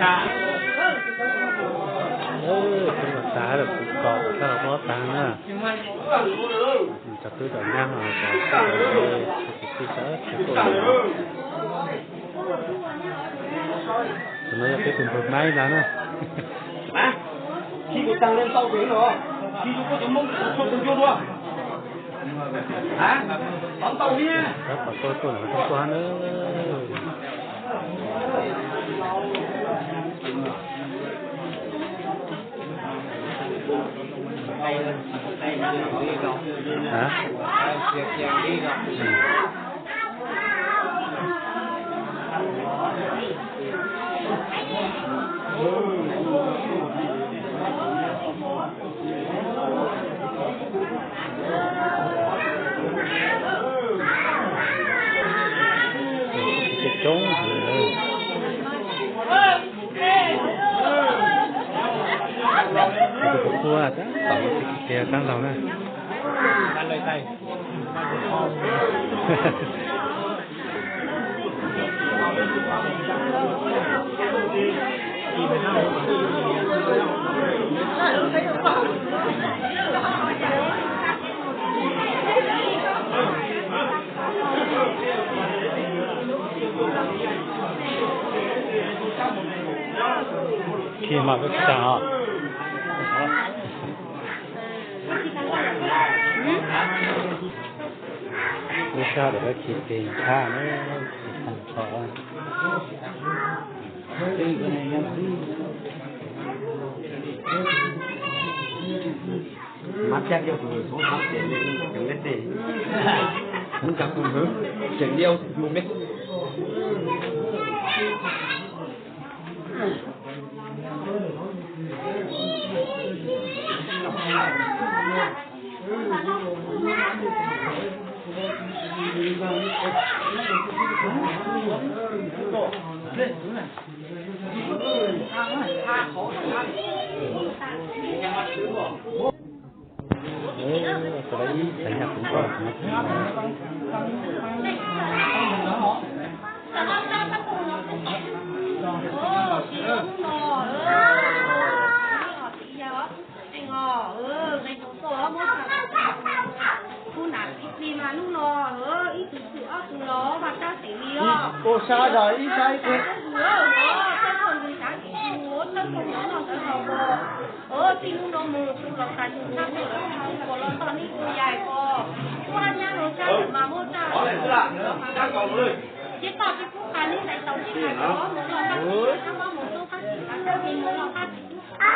Xav lawm kuv kom sab los mob tag na. Cov tub cov nyab ho cov tub cov nyab, cov kwv tij sawv daws tuaj. Tus no yog peb tus npawg Maib ntag na. Tab tom tuaj tuaj lawm tuaj tuaj na. Coob heev. Tus puas tab tom tias kab laug na. Khi mas koj tsis tag os. Lub sij hawm lawv khi tes ntsha na, khi tag nrho. Mab cab coj tus txhob txhob ces ceev nqe tes, muab cov tus ntawd ceev liaj mus me. Tus lawv ib txhais nyaj kuv nkauj. Ua sab zog ib sab ib tug. Tij hnub no mus kuv los tas tus tshaj pem los kuv los tog nej tus yaig ko. Kuv hab nyab los sab mas muab tsa mas siab toj tsis pub qha neb hlais tau tsis qha cov mus los qab tsis qha, mus los qab tsis qha, mus los qab tsis qha.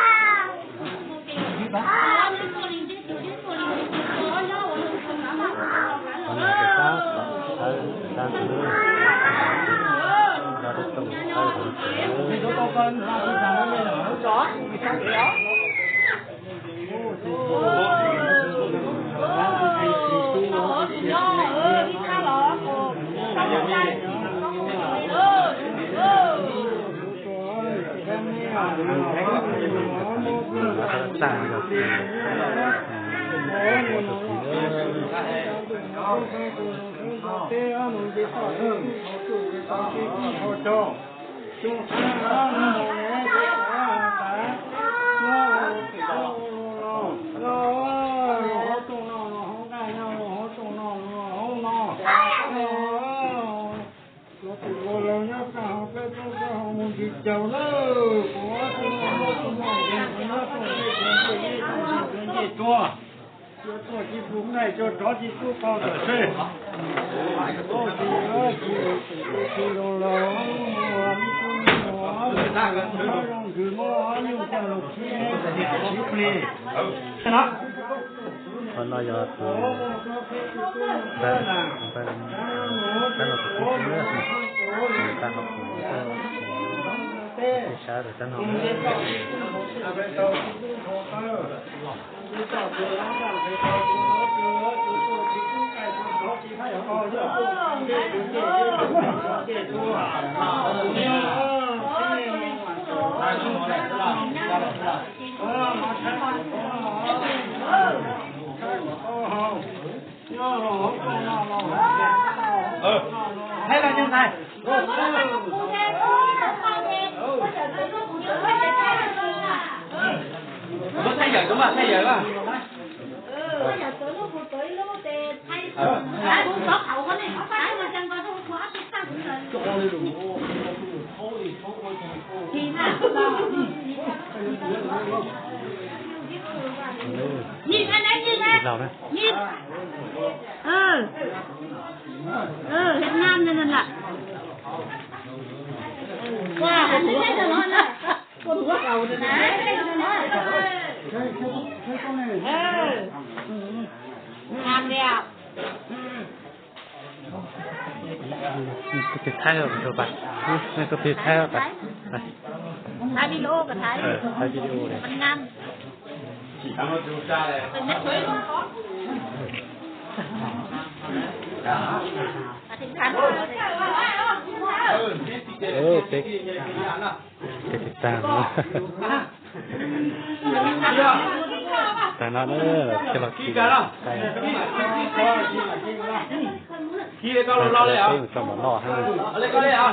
Mus ke, mus ke, mus ke, mus ke, Qhov no yog tus, tab los tus tub tub, tab los tus tub tub, tab ho pum, tab ho pum. Thaij los ntxhais. Thaij yawm, thaij yawm. Ib los na. Ib. Ib. Ib. Koj tig thaij os, koj tig thaij os. Thaij video, thaij video. Peb tig tag. Tag no na, coj los kis, tso mov noj ha.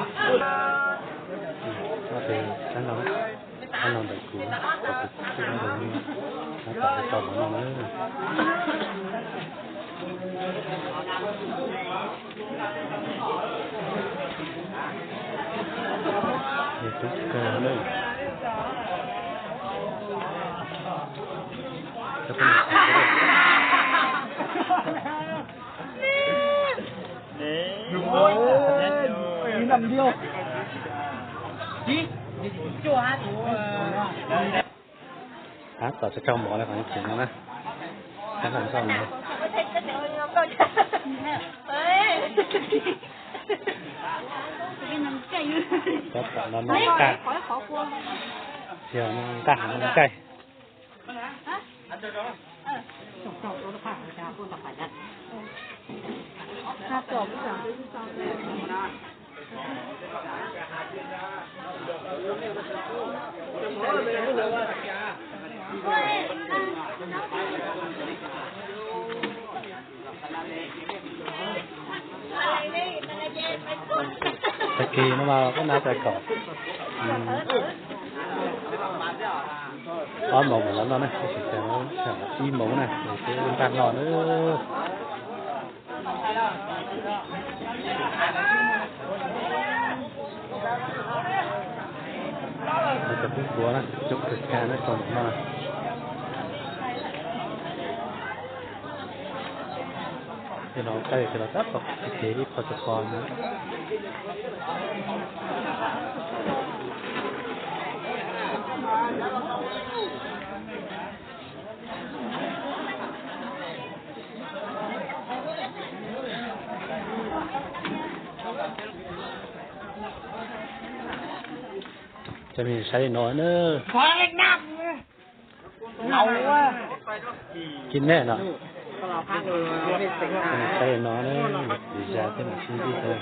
Tab no ntawm kuv, tab no ntawm kuv, tab tom tso mov noj na. Tub kawg na. Tab tom tso mov li qhov tseem no na. Tab tom no no tag. Yog no nqaj, no nqaij. Tag kis no mas koj hnav tag kom ob moos mam los noj na, tab sis ib moos na, peb npaj noj na. Cov tub tuav na, coob kawg kiag na, tso mov noj. Tej no tab tom ces ib qho tso qho na. Cov me saib li no na. Kib nej no. Saib li no na, zas thiab mam sib ntsib tau.